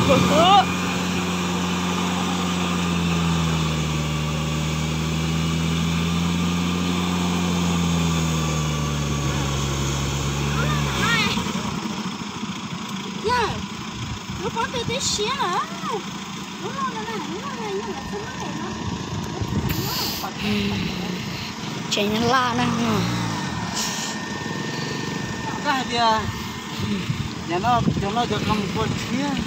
Ua, yog lub pob tw twb siab lawm. Lub no na, lub no na yog lawv txhob muab daim no. Tsev nyob laj na. Koj hais tias, no cov no cov qhov mus kua tshiab.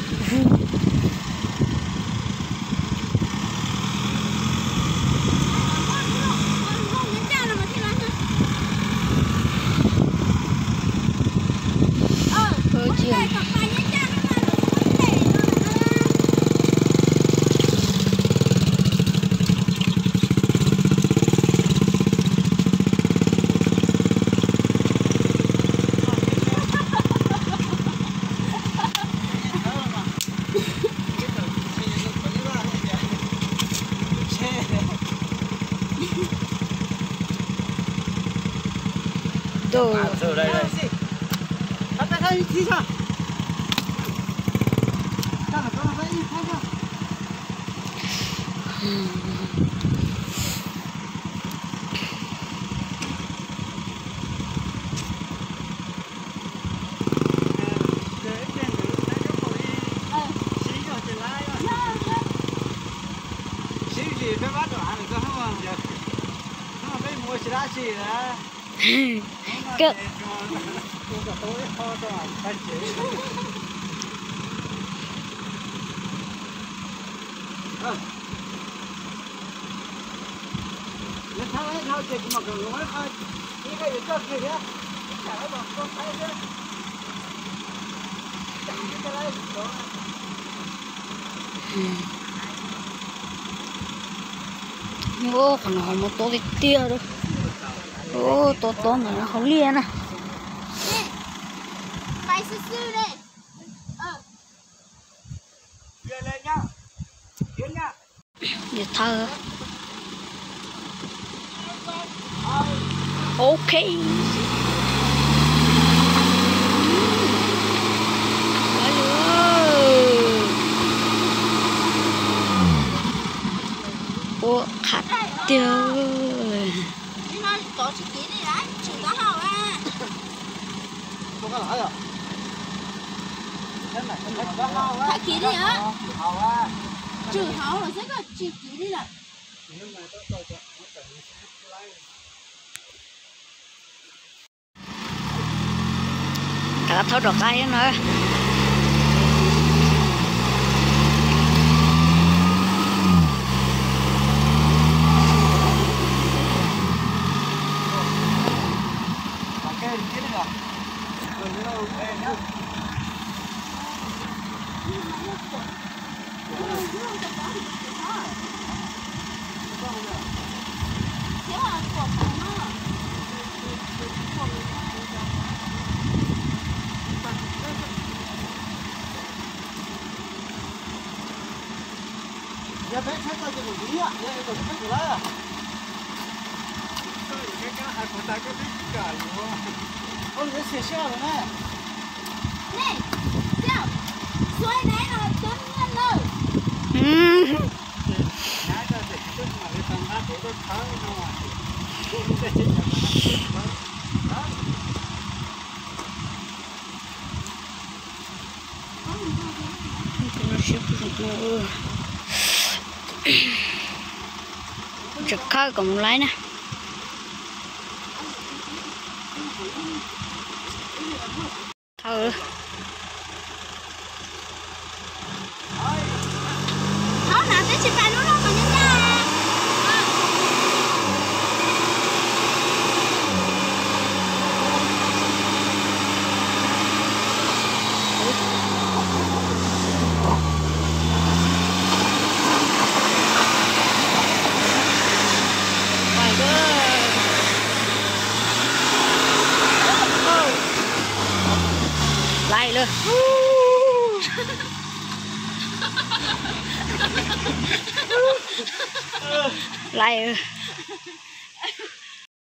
Qhov no ho muaj tob tiag tiag li. Tob tob ntawm no hauv liaj na. Yog thawj. Ok. Ua qhab tiag. Thaj kiv li, tswm hauv los xwb koj tsis kiv li lawm. Kav thauj rov qab thiab na. Yog peb tsheb tau ces kuv tus nyiaj, yog kuv tsheb kuv lawm. Ua lub siab siab lawm na. Tseem khawb kom mus laib na. Khawb. Thaub hnav peb tsis pais lub no mas nyab nyab. Laij lawm. Laij.